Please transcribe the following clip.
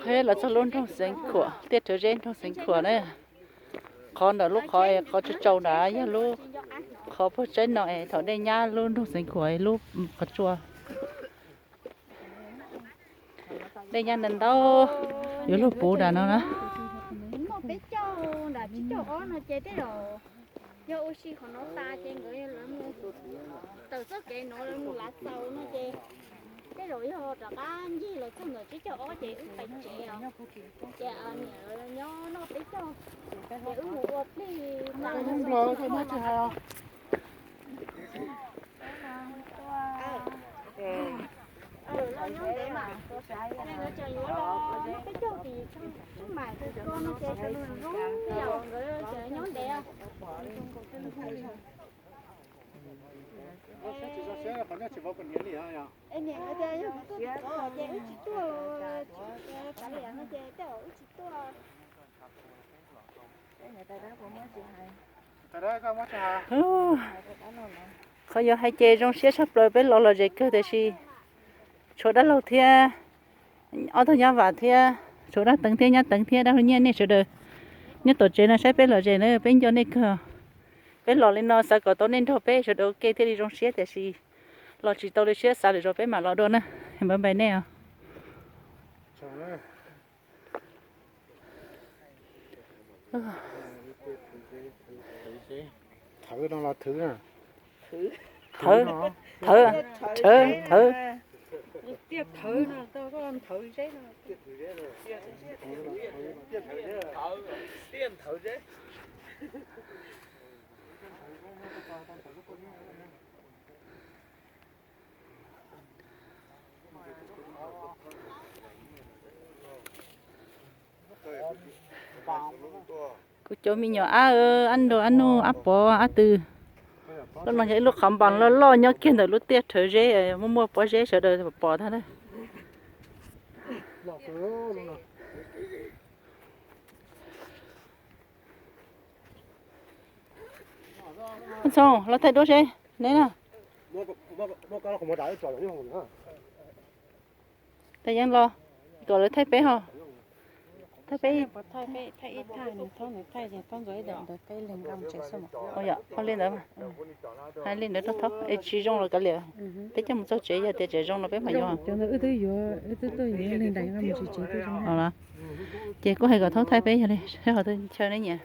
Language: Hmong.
Qheb los txog lub nroog Xeev Khuam, tiaj rhawv zeb nroog Xeev Khuam na. Qhov ntawm lub qhov es qhov tsaus tsaus ntawd yog lub qhov puag tsaib no es thaum dej nyab lub nroog Xeev Khuam lub qhov tsua. Dej nyab ntau ntau yuav luag puv nram no na. Noj peb caug nram tsib caug ob no ces tej zaum yog ua si qhov no tas ces nkawd lawv mus tawm txoj kev no lawv mus lav xaus no ces tej zaum yog rov qab ncig los txog ntawm tsib caug ob ces wb pais tsev os. Ces niam lawv nyob noj peb caug ces wb mus ua plig no. Los nyob ntev mas, nkawd tseem yuav los noj peb caug tim Tsheej Maim tus ko no ces sawv daws zoo li os, nkawd tseem nyob ntev. Es niam nkawd tias yog kuv tuaj tim ko ces wb tsis tuaj, tas li no ces tej zaum wb tsis tuaj. Qhov yuav hais ces zoo siab tshaj plaws, peb los lom zem kawg tiam sis tshuav dab laug thiab, ob tug nyab vam thiab, tshuav dab teev thiab nyab teev thiab dab laug nyiaj nej sawv daws nyob tom tsev no saib peb lom zem na, peb nco nej kawg. Peb los li no xav kom tau nej nrog peb sawv daws ua ke thiaj li zoo siab tiam sis los tsis tau li siab xav lwm zaus peb mam los dua na. Bye bye nej os. Thawv no los thwv na? Thawv, thawv, thawv, thawv. Kuv cov me nyuam ab, ab nrug ab nug ab pov ab tw. Lub no yog ib lub qhov npas loj loj nyob kiag ntawm lub tiaj rhawv zeb, muaj muaj pob zeb sawv daws pom tag. Txhoov los thaij duab seb neb na. Tab yeej los kom lawv thaij peb ho. Thaij peb. Ua li ntawd, hais li ntawd rau thaub es tsis zoo los kav liam. Peb coj mus txog tsev yog tias tseem zoo no peb mam yuav. Ces kuj hais kom thaub thaij peb yog li seb ho twb ntshaw neb nyiam.